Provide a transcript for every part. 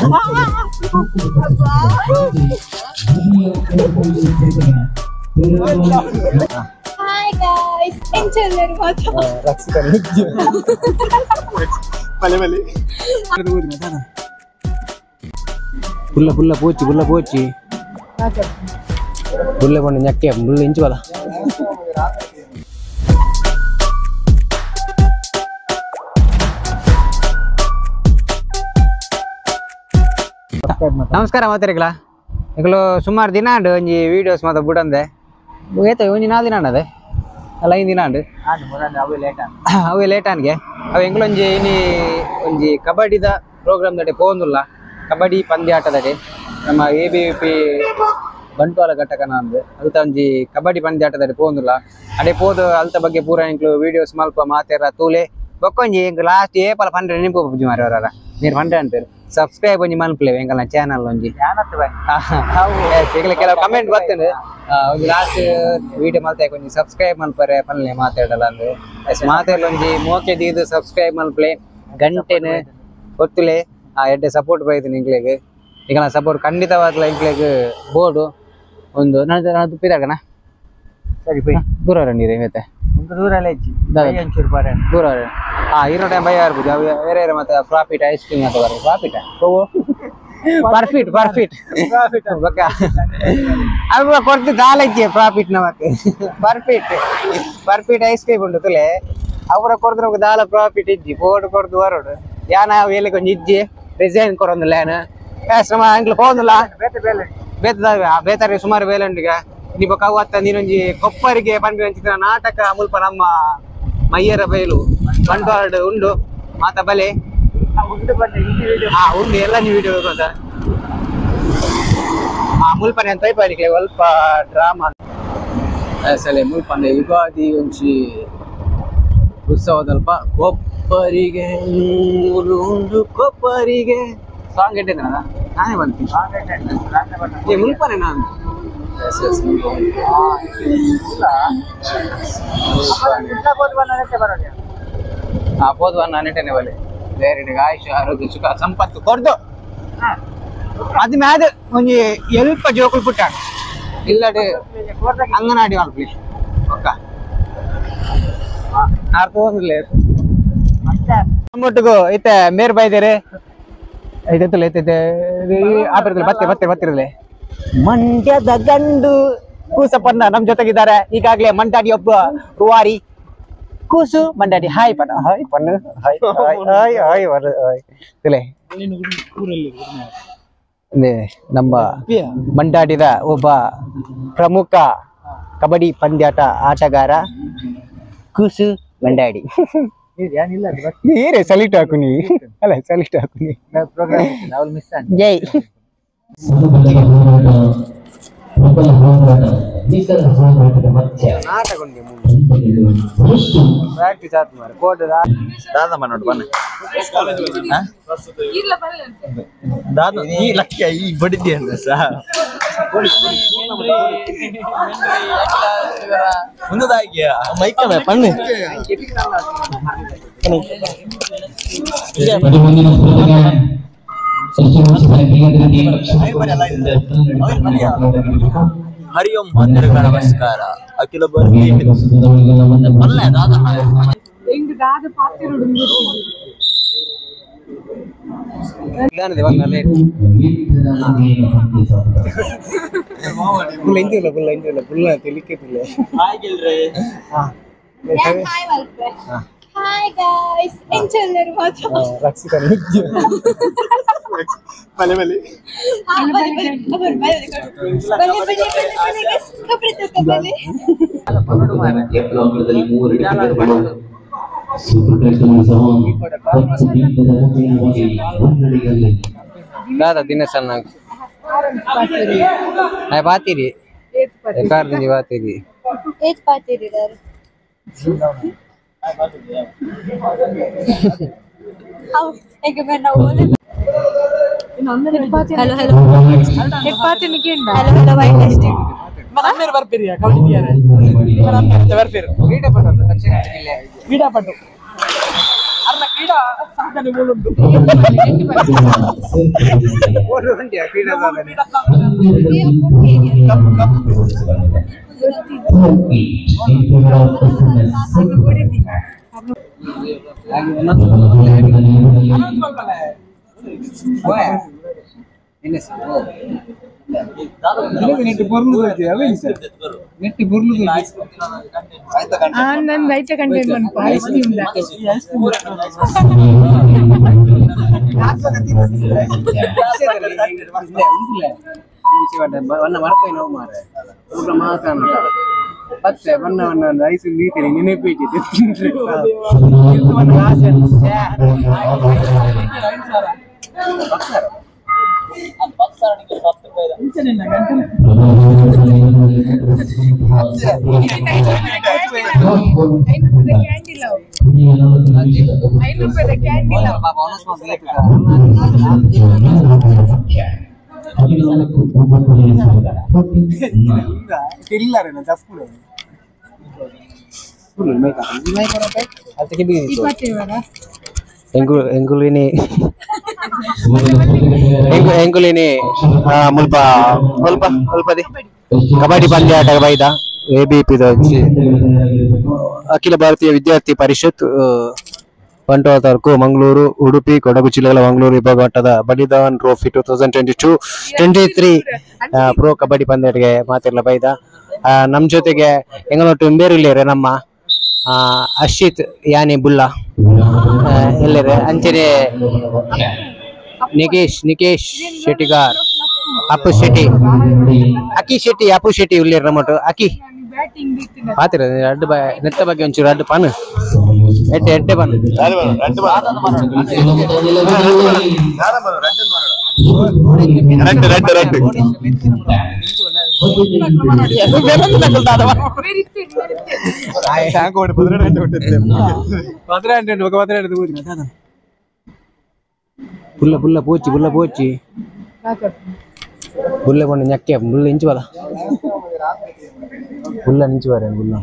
Hi guys, enjoy ಮಾತ್ರ ರಕ್ಷಿತ ಮಲೆ ಮಲೆ ಪುಲ್ಲ ಪುಲ್ಲ ಪೋಚಿ ಪುಲ್ಲ ಪೋಚಿ ಪುಲ್ಲೆ ಪಂಡು ñಕ್ಕೆ ಮುಳ್ಳು ಇಂಚು ಬಲ ನಮಸ್ಕಾರ ಮಾತಾರಿಗಳ ಈಗಲೂ ಸುಮಾರು ದಿನ ಉಂಡು ಒಂಜಿ ವೀಡಿಯೋಸ್ ಮಾತ ಬುಡಂದೆ ಏತ ಒಂಜಿ 4 ದಿನ ಅದೇ ಅಲ್ಲ 5 ದಿನ ಉಂಡು ಅವೇ ಲೇಟ್ ಆನ್ಗೆ ಅವು ಎಂಗ್ಲೊಂಜಿ ಇನಿ ಒಂಜಿ ಕಬಡ್ಡಿದ ಪ್ರೋಗ್ರಾಮ್ ದಡೆ ಪೋಂದುಲ್ಲ ಕಬಡ್ಡಿ ಪಂದ್ಯಾಟದಡೆ ನಮ್ಮ A B P Bantwal ಘಟಕನ ಅಂದು ಅಲ್ತ ಒಂಜಿ ಕಬಡ್ಡಿ ಪಂದ್ಯಾಟದಡೆ ಪೋಂದುಲ್ಲ ಅಡೆ ಪೋದು ಅಲ್ತ ಬಗ್ಗೆ ಪೂರ ಎಂಕ್ಲು ವೀಡಿಯೋಸ್ ಮಲ್ಪ ಮಾತೆರ ತೂಲೆ ಬೊಕ್ಕೊಂಜಿ ಎಂಕ್ ಲಾಸ್ಟ್ ಏಪಲ ಪಂಡ್ರೆ ನಿಂಪು ಪೂಜೆ ಮಾರಿ ಅವರ ನೀರು ಪಂಡ್ರೆ ಅಂತಾರೆ ಸಬ್ಸ್ಕ್ರೈಬ್ ಒಂಜಿ ಮನ್ಪ್ಲೆ ಎಂಕಲ್ನ ಚಾನಲ್ ಒಂಜಿ ಈಗಲೇ ಕೆಲವು ಕಮೆಂಟ್ ಬರ್ತೇನೆ ಒಂಜಿ ಲಾಸ್ಟ್ ವೀಡಿಯೋ ಮಲ್ತೆ ಒಂಜಿ ಸಬ್ಸ್ಕ್ರೈಬ್ ಮಲ್ಪರೆ ಪನ್ಲೆ ಮಾತಾಡಲ್ಲ ಅಂದು ಮಾತಾಡಲ ಒಂಜಿ ಮೋಕೆ ದೀದು ಸಬ್ಸ್ಕ್ರೈಬ್ ಮಲ್ಪ್ಲೆ ಗಂಟೆನ ಒತ್ತುಲೆ ಆ ಎಡ್ಡೆ ಸಪೋರ್ಟ್ ಬೈದು ಇಂಕ್ಲೆಗ್ ಈಗ ಸಪೋರ್ಟ್ ಖಂಡಿತವಾಗ್ಲ ಇಂಕ್ಲೆಗ್ ಬೋರ್ಡು ಒಂದು ನಾನು ತುಪ್ಪಿದಾಗಣ ಸರಿ ಪೋಯ್ ದೂರ ನೀರು ಹೆಂಗೈತೆ ದೂರ ದೂರ ಹಾ ಇರೋ ಟೈಮ್ ಬೈ ಆರ್ಬೋದು ಅವು ಬೇರೆ ಬೇರೆ ಮತ್ತೆ profit ice cream ಅಂತ ಬರೋದು ಪ್ರಾಫಿಟ್ ಪರ್ಫಿಟ್ ಪರ್ಫಿಟ್ ಬಕ್ಕ ಅವು ಕೊಡ್ತು ದಾಲಜ್ಜೆ ಪ್ರಾಫಿಟ್ ನಮಕ್ ಪರ್ಫಿಟ್ ಪರ್ಫಿಟ್ ಐಸ್ ಕ್ರೀಮ್ ಉಂಟು ತುಲೆ ಅವರ ಕೊಡ್ದು ನಮ್ಗೆ ದಾಲ ಪ್ರಾಫಿಟ್ ಇಜ್ಜಿ ಬೋರ್ಡ್ ಕೊಡ್ದು ಬರೋಡು ಯಾನ ವೇಲೆ ಕೊಂಚ ಇಜ್ಜಿ ರಿಸೈನ್ ಕೊರೊಂದಿಲ್ಲ ಯಾನ ನಮ್ಮ ಅಂಕ್ಲು ಹೋಗಲ್ಲ ಬೇತದ ಬೇತಾರೆ ಸುಮಾರು ಬೇಲೆ ಉಂಟು ನೀವು ಕವ್ವತ್ತ ನೀನೊಂಜಿ ಕೊಪ್ಪರಿಗೆ ಪನ್ಪಿ ಒಂಚಿನ ನಾಟಕ ಮುಲ್ಪ ನಮ್ಮ ಮಯ್ಯರ ಬೈಲು ಬಂಟ್ವಾಳ ಉಂಡು ಮಾತ ಬಲೆ ಹಾ ಉಂಡು ಎಲ್ಲ ನೀವು ವಿಡಿಯೋ ಗೊತ್ತಾ ಆ ಮುಲ್ಪನೆ ಅಂತ ತೈಪಾಡಿಕೆ ಸ್ವಲ್ಪ ಡ್ರಾಮಾ ಸಲೆ ಮುಲ್ಪನೆ ಯುಗಾದಿ ಒಂಜಿ ಉತ್ಸವದಲ್ಪ ಕೊಪ್ಪರಿಗೆ ಉಂಡು ಕೊಪ್ಪರಿಗೆ ಸಾಂಗ್ ಇಟ್ಟಿದ್ದೆ ನಾನೇ ಬಂತೀನಿ ಮುಲ್ಪನೆ ನಾನು ನೆಟ್ಟನೆ ಬಲೆ ಬೇರೆ ಆಯುಷ್ ಆರೋಗ್ಯ ಸುಖ ಸಂಪತ್ತು ಕೊಡ್ದು ಅದು ಮ್ಯಾದ ಒಂಜಿ ಎಲ್ಪ ಜೋಕುಲು ಪುಟ್ಟಾಣ ಇಲ್ಲಡೆ ಅಂಗನಾಡಿ ಮಲ್ಪಲಿ ಒಕ್ಕ ಅರ್ಥ ಒಂದಿಲ್ಲ ನಮ್ಮೊಟ್ಟಿಗೂ ಇತ್ತೆ ಮೇರ್ ಬೈದೇರೆ ಐತಲ್ಲ ಐತೈತೆ ಆಪರದಲ್ಲಿ ಬತ್ತೆ ಬತ್ತೆ ಬತ್ತಿರಲಿ ಮಂಡ್ಯದ ಗಂಡು ಕೂಸಪ್ಪನ್ನ ನಮ್ ಜೊತೆಗಿದ್ದಾರೆ. ಈಗಾಗಲೇ ಮಂಡಾಡಿ ಒಬ್ಬ ರೂವಾರಿ ಕೂಸು ಮಂಡಾಡಿ ಹಾಯ್ ಪನ್ನ ಹಾಯ್ ಪನ್ನ hi hi hi hi hi ತಿಲೆ ನಮ್ಮ ಮಂಡಾಡಿದ ಒಬ್ಬ ಪ್ರಮುಖ ಕಬಡ್ಡಿ ಪಂದ್ಯಾಟ ಆಟಗಾರ ಕೂಸು ಮಂಡಾಡಿ. ನೀರೇ ಸಲಿಟ್ ಹಾಕು ನೀ ಅಲ್ಲ ಸಲಿಟ್ ಹಾಕು ನೀ ಜೈ. ಹರಿ ಓಂ ಭದ್ರಗಳ ನಮಸ್ಕಾರ. ಅಖಿಲ ಭಾರತೀಯ Hi guys, enjoy ಮಾತ್ರ ರಕ್ಷಿತ ಮಲೆ ಮಲೆ ದಾದಾ ದಿನೇಶ್ ಅಣ್ಣ ಬಾತೀರಿ ಬಾತೀರಿ ಬಾತೀರಿ hello hello hello hello ಕ್ರೀಡಾಪಟು. ಎಂಕುಲಿನಿ ಮುಲ್ಪ ಮುಲ್ಪ ಮುಲ್ಪದಿ ಕಬಡ್ಡಿ ಪಂದ್ಯಾಟ ಬೈದ ಎಬಿಪಿ ಅಖಿಲ ಭಾರತೀಯ ವಿದ್ಯಾರ್ಥಿ ಪರಿಷತ್ ಬಂಟ್ವಾಳ ತಾಲೂಕು ಮಂಗಳೂರು ಉಡುಪಿ ಕೊಡಗು ಜಿಲ್ಲೆಗಳ ಮಂಗಳೂರು ವಿಭಾಗ ಮಟ್ಟದ ಬಲಿದಾನ್ ಟ್ರೋಫಿ 2022-23 ಪ್ರೋ ಕಬಡ್ಡಿ ಪಂದ್ಯಾಟಗೆ ಮಾತಿರ್ಲ ಬೈದ. ನಮ್ಮ ಜೊತೆಗೆ ಎಂಗಳೊಟ್ಟು ಇಂಬೇರುಲ್ಲೇರೆ ನಮ್ಮ ಅಶ್ವಿತ್ ಯಾನಿ ಬುಲ್ಲಾ ಎಲ್ಲರೆ ಅಂಚನೆ ನಿಕೇಶ್ ನಿಕೇಶ್ ಶೆಟ್ಟಿಗಾರ್ ಅಪ್ಪು ಶೆಟ್ಟಿ ಅಕ್ಕಿ ಶೆಟ್ಟಿ ಅಪ್ಪು ಶೆಟ್ಟಿ ಉಲ್ಲೇರ್ ನಮ್ಮೊಟ್ಟು ಅಕ್ಕಿ ಪಾತಿರ ರಡ್ಡು ನೆತ್ತ ಬಗ್ಗೆ ಒಂಚೂರು ರಡ್ಡು ಪಾನು ಎಟ್ಟೆ ಎಟ್ಟೆ ಪಾನು ಪುಲ್ಲ ಪುಲ್ಲ ಪೋಚಿ ಪುಲ್ಲ ಪೋಚಿ ಬುಲ್ಲೆ ಕೊಂಡು ñakke ಬುಲ್ಲ ಇಂಚು ಬಲ ಬುಲ್ಲ ನಿಂಚು ಬಾರೆ ಬುಲ್ಲ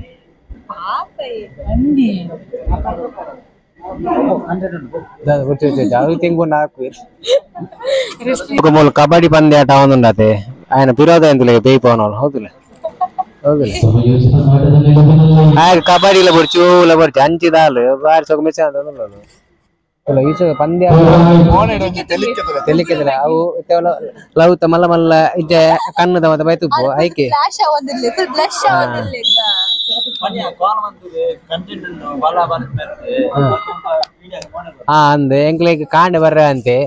ಕಬಡ್ಡಿ ಪಂದ್ಯಾಟ ಒಂದುಂಡಾತೆ ఆయన పిరోಧ ಎಂತಲೇ ಬೇಯ್ಪವನವಳು ಹೌದಿಲ್ಲ ಹೌದಿಲ್ಲ ಆಯ್ತು ಕಬಡ್ಡಿ ಬೊರ್ಚು ಊಲ ಬೊರ್ಚು ಅಂಚಿದಾಲು ಬಾರಿ ಸೊಗ ಮೆಚ್ಚ ಈಚ ಪಂದ್ಯ ತೆಲಿಕೆದಲ್ಲ ಅವು ಲವ್ ಮಲ್ಲ ಮಲ್ಲ ಇಜ್ಜೆ ಕಣ್ಣುದ ಮತ್ತೆ ಬೈತುಪ್ಪು ಐಕೆ ಹಾ ಅಂದೆ ಎಂಕ್ಲೇಗ್ ಕಾಂಡೆ ಬರ್ರೆ ಅಂತೆ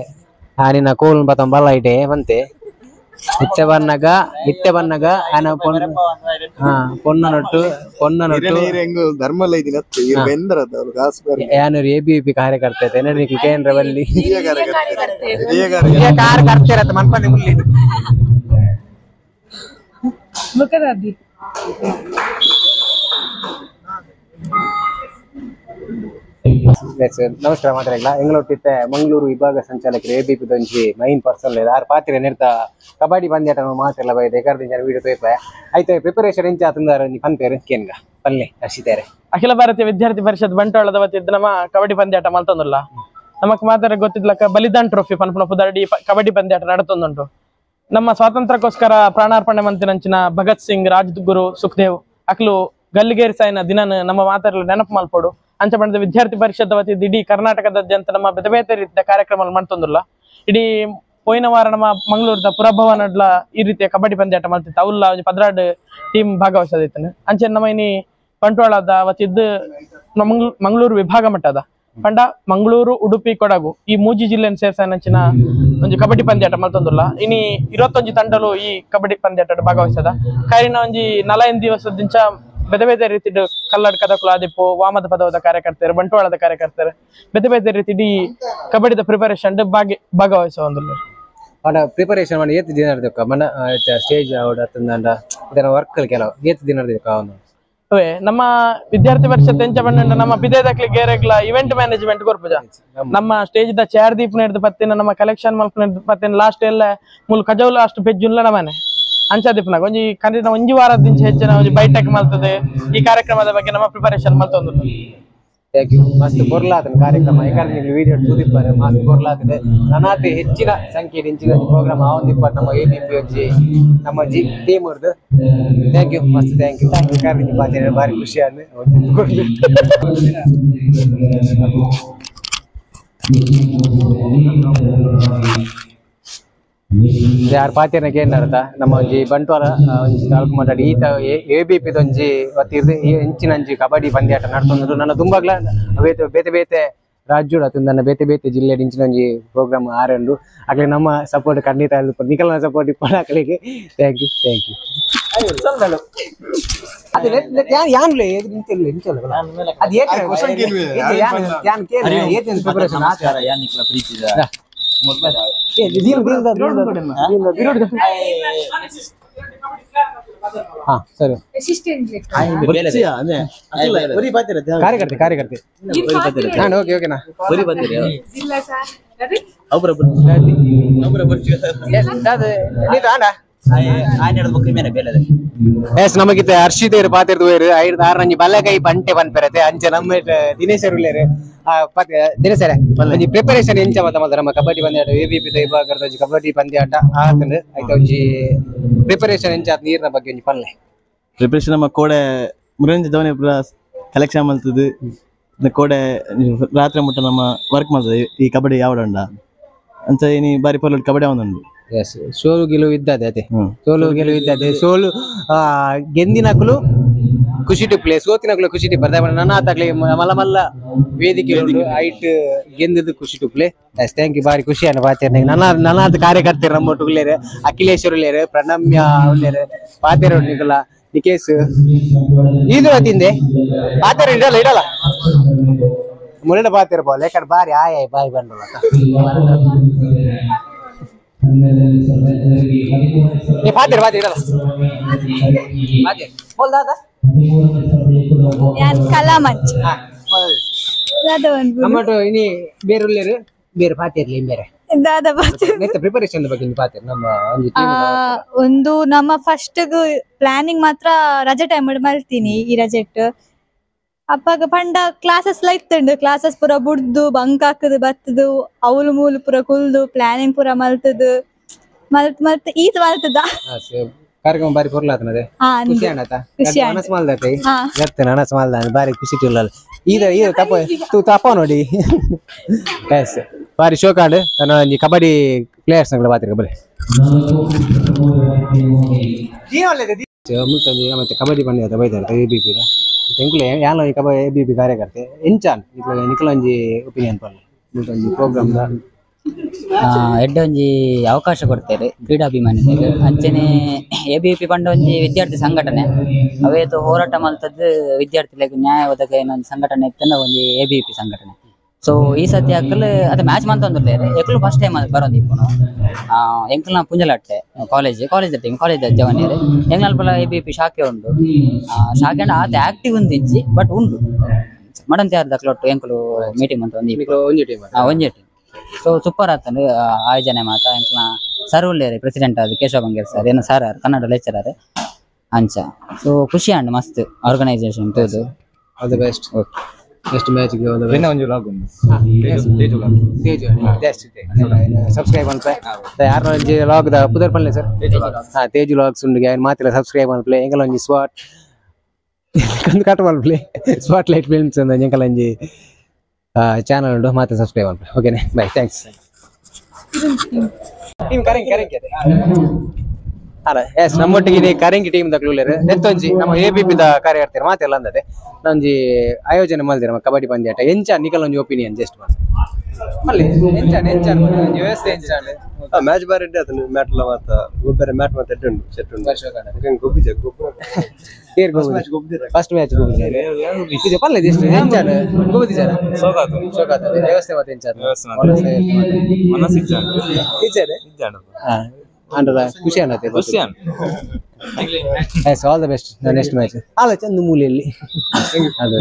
ಆ ನಿನ್ನ ಕೋಲ್ ಬತ್ತ ಬಲ್ಲ ಇಟೆ ಬಂತೆ ಇತ್ತೆ ಬನ್ನಗ ಇತ್ತೆ ಬನ್ನಗ ಆನ Ponna Ponna nut Ponna nut ಧರ್ಮಲ್ಲ ಯಾನೂರು ABP ಕಾರ್ಯಕರ್ತ ಐತೆ ಕೇಂದ್ರ ಬಲ್ಲಿ ಕಾರ್ಯಕರ್ತ ಮನ್ಪಂದೆ ಮುಲ್ಲಿ ನಮಸ್ಕಾರ ಮಾತಾಡಲ್ಲ ಎಂಗಳೊಟ್ಟಿತ್ತೆ ಮಂಗಳೂರು ವಿಭಾಗ ಸಂಚಾಲಕರು ಎಬಿಪಿ ದೊಂಜಿ ಮೈನ್ ಪರ್ಸನ್ ಆರು ಪಾತ್ರೆ ನೆಡ್ತಾ ಕಬಡ್ಡಿ ಪಂದ್ಯಾಟ ಮಾತಿಲ್ಲ ಬೈದೆ ಕರ್ದಿ ಜನ ವೀಡಿಯೋ ಪೇಪ ಆಯ್ತು ಪ್ರಿಪರೇಷನ್ ಎಂಚ ಆತಂದಾರ ಪನ್ಪೇರು ಕೇನ್ಗ ಪಲ್ಲೆ ಹರ್ಷಿತಾರೆ. ಅಖಿಲ ಭಾರತೀಯ ವಿದ್ಯಾರ್ಥಿ ಪರಿಷತ್ ಬಂಟ್ವಾಳದ ವತಿಯಿಂದ ನಮ್ಮ ಕಬಡ್ಡಿ ಪಂದ್ಯಾಟ ಮಲ್ತೊಂದುಲ್ಲ ನಮಕ್ ಮಾತ್ರ ಗೊತ್ತಿದ್ಲಕ್ಕ ಬಲಿದಾನ್ ಟ್ರೋಫಿ ಪನ್ಪುನ ಪುದರ್ಡಿ ಕಬಡ್ಡಿ ಪಂದ್ಯಾಟ ನಡತೊಂದುಂಟು. ನಮ್ಮ ಸ್ವಾತಂತ್ರ್ಯಕ್ಕೋಸ್ಕರ ಪ್ರಾಣಾರ್ಪಣೆ ಮಂತಿನಂಚಿನ ಭಗತ್ ಸಿಂಗ್, ರಾಜ್ಗುರು, ಸುಖದೇವ್ ಅಕ್ಲು ಗಲ್ಲಿಗೇರಿ ಸಾಯಿನ ದಿನನ ನಮ್ಮ ಮಾತಾಡಲು ನೆನಪು ಮಲ್ಪೋಡು. ಅಂಚ ಬಣ್ಣದ ವಿದ್ಯಾರ್ಥಿ ಪರಿಷತ್ ವತಿಯಿಂದ ಇಡೀ ಕರ್ನಾಟಕದಾದ್ಯಂತ ನಮ್ಮ ಬೇತೆ ಬೇತೆ ರೀತಿಯ ಕಾರ್ಯಕ್ರಮ ಮಾಡ್ತೊಂದುಲ್ಲ. ಇಡೀ ಪೋಯಿನ ವಾರ ನಮ್ಮ ಮಂಗಳೂರದ ಪುರಭವನಡ್ಲ ಈ ರೀತಿಯ ಕಬಡ್ಡಿ ಪಂದ್ಯಾಟ ಮಾಡ್ತಿತ್ತು. ಅವುಲ್ಲ ಒಂಜಿ 12 ಟೀಮ್ ಭಾಗವಹಿಸದಿತ್ತು. ಅಂಚೆ ನಮ್ಮ ಇನಿ ಬಂಟ್ವಾಳದ ವತಿದ್ದು ಮಂಗಳೂರು ವಿಭಾಗ ಮಟ್ಟದ ಪಂಡ ಮಂಗಳೂರು, ಉಡುಪಿ, ಕೊಡಗು ಈ ಮೂಜಿ ಜಿಲ್ಲೆಯನ್ನು ಸೇರ್ಸಾನಂಚಿನ ಒಂಜಿ ಕಬಡ್ಡಿ ಪಂದ್ಯಾಟ ಮಲ್ತೊಂದುಲ್ಲ. ಇನಿ 21 ತಂಡಲು ಈ ಕಬಡ್ಡಿ ಪಂದ್ಯಾಟ ಭಾಗವಹಿಸದ. ಕಾರಿನ ಒಂಜಿ 45 ದಿವಸದಿಂಚ ಬೇತೆ ಬೇತೆ ರೀತಿಡ್ ಕಲ್ಲಡ್ ಕದಕುಲು ಆದಿಪ್ಪು ವಾಮದ ಪದವದ ಕಾರ್ಯಕರ್ತರು, ಬಂಟ್ವಾಳದ ಕಾರ್ಯಕರ್ತರು ಬೇತೆ ಬೇತೆ ರೀತಿ ಇಡೀ ಕಬಡ್ಡಿದ ಪ್ರಿಪರೇಷನ್ ಭಾಗವಹಿಸುವ ಒಂದು ಪ್ರಿಪರೇಷನ್ ಮಾಡಿ ಏತ್ ದಿನ ಮನ ಸ್ಟೇಜ್ ಇದನ್ನ ವರ್ಕ್ ಕೆಲವು ಏತ್ ದಿನ ಅವೇ ನಮ್ಮ ವಿದ್ಯಾರ್ಥಿ ಪರಿಷತ್ ಎಂಚ ಬಣ್ಣ ನಮ್ಮ ಪಿದೇದಕ್ಲಿ ಗೇರೆಗ್ಲ ಇವೆಂಟ್ ಮ್ಯಾನೇಜ್ಮೆಂಟ್ ಕೊರ್ಪುಜ ನಮ್ಮ stage the chair ದೀಪ್ ನೆಡ್ದು ಪತ್ತಿನ ನಮ್ಮ ಕಲೆಕ್ಷನ್ ಮಲ್ಪು ಪತ್ತಿನ ಲಾಸ್ಟ್ ಎಲ್ಲ ಮುಲ್ ಕಜೌಲ ಅಷ್ಟು ಪೆಜ್ಜುಲ್ಲ ನಮ್ಮನೆ ಅಂಚಾದಿಪ್ಪನಾಗ ಒಂಜಿ ಕಂಡಿನ ಒಂಜಿ ವಾರದಿಂಚ ಹೆಚ್ಚಿನ ಒಂಜಿ ಬೈಟಕ್ ಮಲ್ತದೆ. ಈ ಕಾರ್ಯಕ್ರಮದ ಬಗ್ಗೆ ನಮ್ಮ ಪ್ರಿಪರೇಷನ್ ಮಲ್ತೊಂದುಲ್ಲ. Thank you ಮಸ್ತ್ ಬೊರ್ಲಾತನ ಕಾರ್ಯಕ್ರಮ ಏಕಾದ್ರೆ ನೀವು ವಿಡಿಯೋ ತೂದಿಪ್ಪಾರೆ ಮಸ್ತ್ ಬೊರ್ಲಾತದೆ ನನಾತಿ ಹೆಚ್ಚಿನ ಸಂಖ್ಯೆ ಇಂಚಿನ ಪ್ರೋಗ್ರಾಮ್ ಆವೊಂದಿಪ್ಪಾರ್ ನಮ್ಮ A B P ಒಂಜಿ ನಮ್ಮ ಜಿ ಟೀಮ್ ಅವ್ರದ್ದು thank you ಮಸ್ತ್ thank you ಏಕಾದ್ರೆ ಪಾತೆ ಬಾರಿ ಖುಷಿ ಆಂಡ್ ಯಾರು ಪಾತೇನ ಕೇಂದ್ರ ನಮ್ಮ ಒಂಜಿ ಬಂಟ್ವಾಳ ಒಂಜಿ ತಾಲೂಕು ಮಾತಾಡಿ ಈತ A B P ಒಂಜಿ ವತಿರ್ದು ಇಂಚಿನಂಜಿ ಕಬಡ್ಡಿ ಪಂದ್ಯಾಟ ನಡ್ತೊಂದು ನನ್ನ ತುಂಬಾಗ್ಲ ಬೇತೆ ಬೇತೆ ಬೇತೆ ರಾಜ್ಯಡು ಅತ್ತ ನನ್ನ ಬೇತೆ ಬೇತೆ ಜಿಲ್ಲೆ ಇಂಚಿನ ಒಂಜಿ ಪ್ರೋಗ್ರಾಮ್ ಆರಂಡು ಅಕ್ಲೆ ನಮ್ಮ ಸಪೋರ್ಟ್ ಖಂಡಿತ ನಿಕಲ್ನ support ಇಪ್ಪಣ ಅಕ್ಲೆಗೆ thank you thank you ಅದು ಯಾನ್ಲೆ ಅದು ಪ್ರಿಪರೇಷನ್ ಪ್ರೀತಿದ ಹಾ ಸರಿ ಕಾರ್ಯಕರ್ತೆ ಕಾರ್ಯಕರ್ತೆ ನಾನು ಓಕೆ ಓಕೆನಾ ಎಸ್ ನಮಗಿತ್ತ ಹರ್ಷಿತೇರು ಪಾತಿರ್ದು ಐದು ಆರು ನಂಜಿ ಬಲಗೈ ಬಂಟೆ ಪನ್ಪೆರತೆ ಅಂಚೆ ನಮ್ಮ ದಿನೇಶರ್ ಉಲ್ಲೇರು ದಿನೇಶರೇ ಒಂಜಿ ಪ್ರಿಪರೇಷನ್ ಎಂಚ ಮತ್ತ ಮಾತ್ರ ನಮ್ಮ ಕಬಡ್ಡಿ ಪಂದ್ಯಾಟ A B P ವಿಭಾಗದ ಒಂಜಿ ಕಬಡ್ಡಿ ಪಂದ್ಯಾಟ ಆತಂಡ್ ಐತ ಒಂಜಿ ಪ್ರಿಪರೇಷನ್ ಎಂಚ ಆತ್ ನೀರಿನ ಬಗ್ಗೆ ಒಂಜಿ ಪನ್ಲೆ ಪ್ರಿಪರೇಷನ್ ನಮ್ಮ ಕೋಡೆ ಮುರಂಜಿ ದವನಿ ಪೂರ ಕಲೆಕ್ಷನ್ ಮಲ್ತದು ಕೋಡೆ ರಾತ್ರಿ ಮುಟ್ಟ ನಮ್ಮ ವರ್ಕ್ ಮಾಡ್ತದೆ ಈ ಕಬಡ್ಡಿ ಯಾವಡ ಅಂಚ ಇನಿ ಬಾರಿ ಪರ್ಲುಡ್ ಕಬಡ್ಡಿ ಅವನುಂಡು. ಎಸ್ ಸೋಲು ಗೆಲುವು ಇದ್ದದೆ ಅದೇ ಸೋಲು ಗೆಲುವು ಇದ್ದದೆ ಸೋಲು ಗೆಂದಿನಕುಲು ಖುಷಿ ಟಿಪ್ಲೆ ಸೋತಿನಕುಲು ಖುಷಿ ಟಿಪ್ ಬರ್ತಾ ನನ್ನ ಆತಾಗ್ಲಿ ಮಲ್ಲ ಮಲ್ಲ ವೇದಿಕೆ ಐಟ್ ಗೆಂದಿದ್ದು ಖುಷಿ ಟಿಪ್ಲೆ. Yes thank you ಬಾರಿ ಖುಷಿ ಅನ್ನ ಪಾತೇರ್ ನನ್ನ ನನ್ನಾದ ಕಾರ್ಯಕರ್ತರು ನಮ್ಮ ಒಟ್ಟುಗುಲ್ಲೇರು ಅಖಿಲೇಶ್ವರ್ ಉಲ್ಲೇರು ಪ್ರಣಮ್ಯ ಉಲ್ಲೇರು ಪಾತೇರು ನಿಕಲ ನಿಕೇಶ್ ಇದು ತಿಂದೆ ಪಾತೇರು ಇಡಲ್ಲ ಇಡಲ್ಲ ಮುರಡ ಪಾತೇರು ಬೋಲ್ ಯಾಕಂದ್ರೆ ಬಾರಿ ಆಯ್ ಆಯ್ ಬಾರಿ ಬಂದ್ರಲ್ಲ ಪಾತೇರು ಪಾತೇರು ಇಡಲ್ಲ ಪಾತೇರು ಬೋಲ್ ದಾದಾ ಯಾನ್ ಕಲಾಮಂಚ್ ನಮ್ಮಟು ಇನಿ ಬೇರೆ ಉಲ್ಲೇರು ಬೇರೆ ಪಾತೇರ್ಲಿ ಬೇರೆ ದಾದಾ ಪಾತೇರು ನೆತ್ತ ಪ್ರಿಪರೇಷನ್ ಬಗ್ಗೆ ಪಾತೇರು ನಮ್ಮ ಒಂಜಿ ಟೀಮ್ ಒಂದು ನಮ್ಮ ಫಸ್ಟ್ ಪ್ಲಾನಿಂಗ್ ಮಾತ್ರ ರಜೆ ಟೈಮ್ ಮಲ್ತೀನಿ ಈ ರಜೆಟ್ ಅಪ್ಪಾಗ ಪಂಡ ಕ್ಲಾಸಸ್ ಲ ಇತ್ತುಂಡು ಕ್ಲಾಸಸ್ ಪೂರ ಬುಡ್ದು ಬಂಕ್ ಹಾಕುದು ಬತ್ತದು ಅವಲು ಮೂಲು ಪೂರ ಕುಲ್ದು ಪ್ಲಾನಿಂಗ್ ಪೂರ ಮಲ್ತದು ಮಲ್ತ್ ಮಲ್ತ್ ಈತ ಮಲ್ತದ ಕಾರ್ಯಕ್ರಮ ಬಾರಿ ಪೊರ್ಲಾತನದೆ ಖುಷಿ ಆಂಡತ ಮನಸ್ ಮಲ್ದತೆ ಗತ್ತೆ ನನಸ್ ಮಲ್ದ ಬಾರಿ ಖುಷಿ ತಿಲ್ಲಲ್ಲ ಈದ ಈದ ತಪ್ಪ ತೂ ತಪ್ಪ ನೋಡಿ. ಎಸ್ ಬಾರಿ ಶೋಕಾಂಡ್ ನನ್ನ ಒಂಜಿ ಕಬಡ್ಡಿ ಪ್ಲೇಯರ್ಸ್ ನಗಳ ಬಾತಿರ ಬಲೆ ಮುಲ್ತೊಂಜಿ ಮತ್ತೆ ಕಬಡ್ಡಿ ಪಂದ್ಯ ಬೈದಾರ A B P ತೆಂಕುಲೆ ಯಾನ್ ಕಬಡ್ಡಿ A B P ಕಾರ್ಯಕರ್ತೆ ಎಂಚಾನ್ ನಿಕಲ ಒಂಜಿ ಒಪಿನಿಯನ್ ಪನ್ಲೆ ಮುಲ್ತೊಂಜಿ ಪ್ರೋಗ್ರಾಮ್ ದ ಎಡ್ಡೆ ಒಂಜಿ ಅವಕಾಶ ಕೊಡ್ತಾರೆ ಕ್ರೀಡಾಭಿಮಾನಿಗಳಿಗೆ ಅಂಚನೆ A B P ಪಂಡ ಒಂಜಿ ವಿದ್ಯಾರ್ಥಿ ಸಂಘಟನೆ ಅವೇತು ಹೋರಾಟ ಮಲ್ತದ್ದು ವಿದ್ಯಾರ್ಥಿಗಳಿಗೆ ನ್ಯಾಯ ಒದಗ ಏನೊಂದು ಸಂಘಟನೆ ಇತ್ತಂದ್ರೆ ಒಂಜಿ A B P ಸಂಘಟನೆ. ಸೊ ಈ ಸತಿ ಅಕ್ಕಲು ಅದೇ ಮ್ಯಾಚ್ ಮಂತೊಂದುಲ್ಲೇರು ಎಕ್ಲು ಫಸ್ಟ್ ಟೈಮ್ ಬರೋದು ಇಪ್ಪುನು ಎಂಕಲ್ನ ಪುಂಜಲಾಟ್ಟೆ college college team college ಜವನಿಯರು ಎಂಗ್ಲಲ್ಪಲ A B P ಶಾಖೆ ಉಂಡು ಶಾಖೆ ಅಂಡ ಆತ ಆಕ್ಟಿವ್ ಉಂದು ಇಜ್ಜಿ ಬಟ್ ಉಂಡು ಮಡಂತಿ ಯಾರ್ದ ಅಕ್ಲೊಟ್ಟು ಎಂಕಲು ಮೀಟಿಂಗ್ ಅಂತ ಒಂಜಿ ಟೀಮ್ ಒಂಜಿ team. So super ಆತಂಡು ಆಯೋಜನೆ ಮಾತ ಎಂಕ್ಲ ಸರ್ ಉಲ್ಲೇರು ಪ್ರೆಸಿಡೆಂಟ್ ಅದು ಕೇಶವ ಬಂಗೇರ್ ಸರ್ ಏನೋ sir Kannada lecturer ಅಂಚ. ಸೊ ಖುಷಿ ಅಂಡ್ ಮಸ್ತ್ organisation ತೋದು all the best. Okay next match ಗೆ ಒಂದು ವಿನ ಒಂಜಿ ವ್ಲಾಗ್ ಉಂಡು ತೇಜು ವ್ಲಾಗ್ ತೇಜು ಜಾಸ್ತಿ ಸಬ್ಸ್ಕ್ರೈಬ್ ಅನ್ಪೆ ಯಾರು ಒಂಜಿ ವ್ಲಾಗ್ the ಪುದರ್ ಪನ್ಲೆ ಸರ್ ಹಾ ತೇಜು ವ್ಲಾಗ್ಸ್ ಉಂಡು ಯಾರು ಮಾತಿಲ್ಲ ಸಬ್ಸ್ಕ್ರೈಬ್ ಅನ್ಪ್ಲೆ ಎಂಕಲ ಒಂಜಿ ಸ್ವಾಟ್ ಕಂದು ಕಟ್ ಮಲ್ಪ್ಲೆ ಸ್ವಾಟ್ ಲೈಟ್ ಫಿಲ್ಮ್ಸ್ ಅಂದ ಎಂಕಲ ಒಂಜಿ ಚಾನಲ್ ಉಂಡು ಮಾತೆ ಸಬ್ಸ್ಕ್ರೈಬ್ ಅನ್ಪ್ಲೆ. ಓಕೆನೆ bye thanks. Team ಕರೆಂಗ್ ಕರೆಂಗ್ ಅಲ್ಲ ಎಸ್ ನಮ್ಮೊಟ್ಟಿಗೆ ಕರೆಂಗಿ ಟೀಮ್ ದಕ್ಲುಲ್ಲೇರು ನೆತ್ತೊಂಜಿ ನಮ್ಮ A B P the ಕಾರ್ಯಕರ್ತರು ಮಾತೆಲ್ಲ ಅಂದದೆ ನಂಜಿ ಆಯೋಜನೆ ಮಲ್ದಿರ ನಮ್ಮ ಕಬಡ್ಡಿ ಪಂದ್ಯಾಟ ಎಂಚ ನಿಕಲ್ ಒಂಜಿ ಒಪಿನಿಯನ್ ಜಸ್ಟ್ ಮಲ್ಲಿ ಎಂಚಾನ್ ಎಂಚಾನ್ ವ್ಯವಸ್ಥೆ ಎಂಚಾನ್ ಮ್ಯಾಚ್ ಬಾರಿ ಎಡ್ಡೆ ಆತನು ಮ್ಯಾಟ್ ಲ ಮಾತ ಗೊಬ್ಬರ ಮ್ಯಾಟ್ ಮಾತ ಎಡ್ಡೆ ಉಂಡು ಸೆಟ್ ಉಂಡು ಗೊಬ್ಬಿಜ ಗೊಬ್ಬರ ಏರ್ ಗೊಬ್ಬರ ಫಸ್ಟ್ ಮ್ಯಾಚ್ ಗೊಬ್ಬರ ಇದು ಪಲ್ಲೆ ಜಸ್ಟ್ ಎಂಚಾನ್ ಗೊಬ್ಬದಿಜಾರ ಸೋಗಾತು ಸೋಗಾತು ವ್ಯವಸ್ಥೆ ಮಾತ ಎಂಚಾನ್ ವ್ಯವಸ್ಥೆ ಮನಸ್ಸು ಇಜ್ಜಾನ್ ಇಜ್ಜಾನೆ ಇಜ್ಜಾನ್ ಹಾ ಅಂಡಲ ಖುಷಿ ಅನ್ನತ್ತೆ ಖುಷಿ ಅನ್ yes all the best next match ಅಲ್ಲ ಚಂದ ಮೂಲೆಯಲ್ಲಿ ಅದು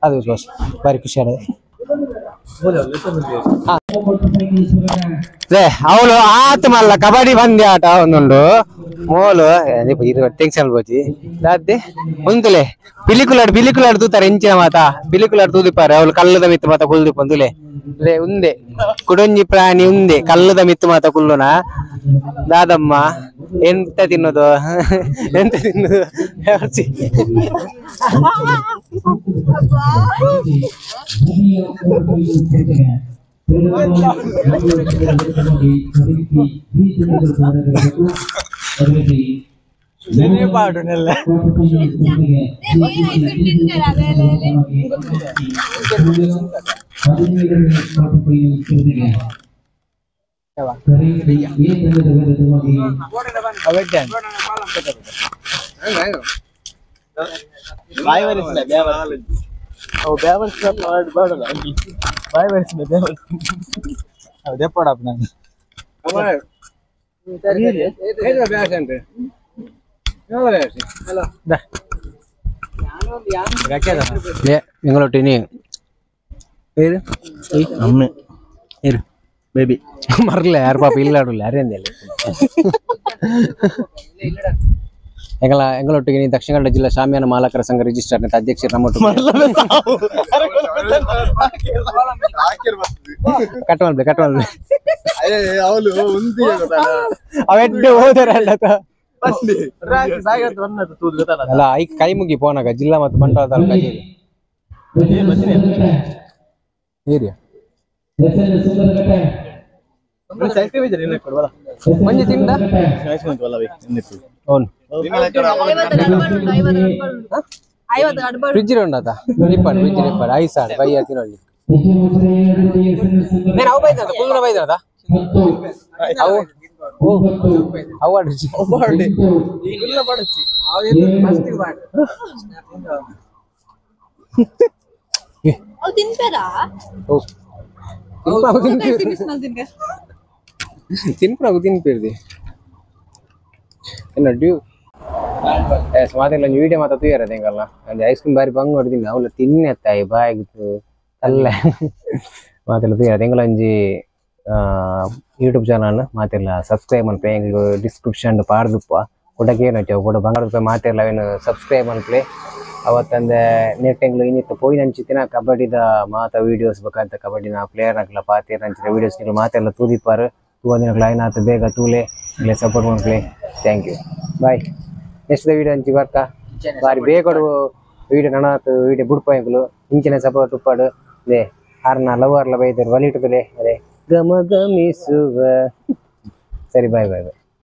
ಅದು ಬಾಸ್ ಬಾರಿ ಖುಷಿ ಆದ ಅವಳು ಆತ್ಮಲ್ಲ ಕಬಡ್ಡಿ ಪಂದ್ಯಾಟ ಒಂದುಂಡು ಮೋಲು ಟೆನ್ಷನ್ ಬೋಚಿ ದಾದ್ದೆ ಉಂತುಲೆ ಪಿಲಿಕುಲಾಡ್ ಪಿಲಿಕುಲಾಡ್ ತೂತಾರೆ ಎಂಚಿನ ಮಾತಾ ಪಿಲಿಕುಲಾಡ್ ತೂದಿಪ್ಪಾರೆ ಅವಳು ಕಲ್ಲದ ಮಿತ್ತು ಮಾತ ಕುಲ್ದಿಪ್ಪಂದುಲೆ ಲೇ ಉಂದೆ ಕುಡೊಂಜಿ ಪ್ರಾಣಿ ಉಂದೆ ಕಲ್ಲದ ಮಿತ್ತು ಮಾತ ಕುಲ್ಲುನ ದಾದಮ್ಮ ಎಂತ ತಿನ್ನೋದು ಎಂತ ತಿನ್ನೋದು ಬೇಬಿ ಮರ್ಲೆ ಯಾರು ಪಾಪ ಇಲ್ಲಾಡುಲ್ಲ ಅರೇಂದಿಲ್ಲ ಎಂಗಲ ಎಂಗಳೊಟ್ಟಿಗೆ ನೀ ದಕ್ಷಿಣ ಕನ್ನಡ ಜಿಲ್ಲಾ ಶಾಮಿಯಾನ ಮಾಲಕರ ಸಂಘ ರಿಜಿಸ್ಟರ್ ಅಧ್ಯಕ್ಷರು ನಮ್ಮ ಕಟ್ ಮಾಡ್ಬೇಕು ಕಟ್ ಮಾಡ್ಬೇಕು ಅವೆಡ್ಡೆ ಹೋದರೆ ಅಲ್ಲ I ಕೈ ಮುಗಿ ಪೋನಾಗ ಜಿಲ್ಲಾ ಮತ್ತು ಬಂಟ್ವಾಳ ತಾಲೂಕು ಏರಿಯಾ ಮಂಜು ತಿಂದ ಫ್ರಿಜ್ ಉಂಡಾತ ನಿಪ್ಪಾಡು ಫ್ರಿಜ್ ನಿಪ್ಪಾಡು ಐಸ್ ಆಡು ಬೈ ತಿನ್ನೊಳ್ಳಿ నేను ಅವು ಬೈದ ಕುಲ್ಲುನ ಬೈದದ ಅವು ಅವು ಆಡುಚಿ ಅವು ತಿನ್ಪೇರಾ ತಿನ್ಪು ತಿನ್ಪಿರ್ದಿ ಎನ್ನ ಡ್ಯೂ ಎಸ್ ಮಾತೆಲ್ಲ ಒಂಜಿ ವೀಡಿಯೋ ಮಾತ ತೂಯರ ಎಂಗಲ್ಲ ಅಂದೆ ಐಸ್ ಕ್ರೀಮ್ ಬಾರಿ ಬಂಗ್ ಹೊಡ್ದಿನ ಅವಲ ತಿನ್ನೆ ತಾಯಿ ಬಾಯಿಗೆ ಅಲ್ಲ ಮಾತೆಲ್ಲ ತೂಯರ ಎಂಗಲ ಒಂಜಿ ಯೂಟ್ಯೂಬ್ ಚಾನಲ್ ಮಾತೆಲ್ಲ ಸಬ್ಸ್ಕ್ರೈಬ್ ಮನ್ಪೆ ಎಂಗ್ಲು ಡಿಸ್ಕ್ರಿಪ್ಷನ್ ಪಾಡ್ದುಪ್ಪ ಕೊಡಕ್ಕೆ ಏನೈತೆ ಕೊಡ ಬಂಗಾರ ರೂಪಾಯಿ ಮಾತೆಲ್ಲ ಏನು ಸಬ್ಸ್ಕ್ರೈಬ್ ಮನ್ಪ್ಲೆ ಅವತ್ತಂದೆ ನೆಟ್ ಎಂಗ್ಲು ಇನ್ನಿತ್ತ ಪೋಯಿನ ಅಂಚಿತ್ತಿನ ಕಬಡ್ಡಿದ ಮಾತ ವೀಡಿಯೋಸ್ ಬೇಕಂತ ಕಬಡ್ಡಿನ ಪ್ಲೇಯರ್ ಆಗ್ಲ ಪಾತೇರ್ ಅಂಚಿನ ವೀಡಿಯೋಸ್ ನಿಗಳು ಮಾತೆಲ್ಲ ತೂದಿಪ್ಪಾರು ತೂವಂದಿನ ಲೈನ್ ಆತ ಬೇಗ ತೂಲೆ ಇಲ್ಲ ಸಪೋರ್ಟ್ ಮಾಡ್ಲಿ. Thank you, bye. Next video ಅಂಚಿ ಬರ್ತಾ ಬಾರಿ ಬೇಗ ವೀಡಿಯೋ ನನಾತು ವೀಡಿಯೋ ಬುಡ್ಪಾಯಿಂಗ್ಲು ಇಂಚಿನ ಸಪೋರ್ಟ್ ಉಪ್ಪಾಡು ಲೇ ಆರ್ನ ಲವ್ ಆರ್ಲ ಬೈದರು ವಲಿಟುದಲೇ ಅದೇ ಗಮ ಗಮಿಸುವ. ಸರಿ, ಬಾಯ್ ಬಾಯ್ ಬಾಯ್.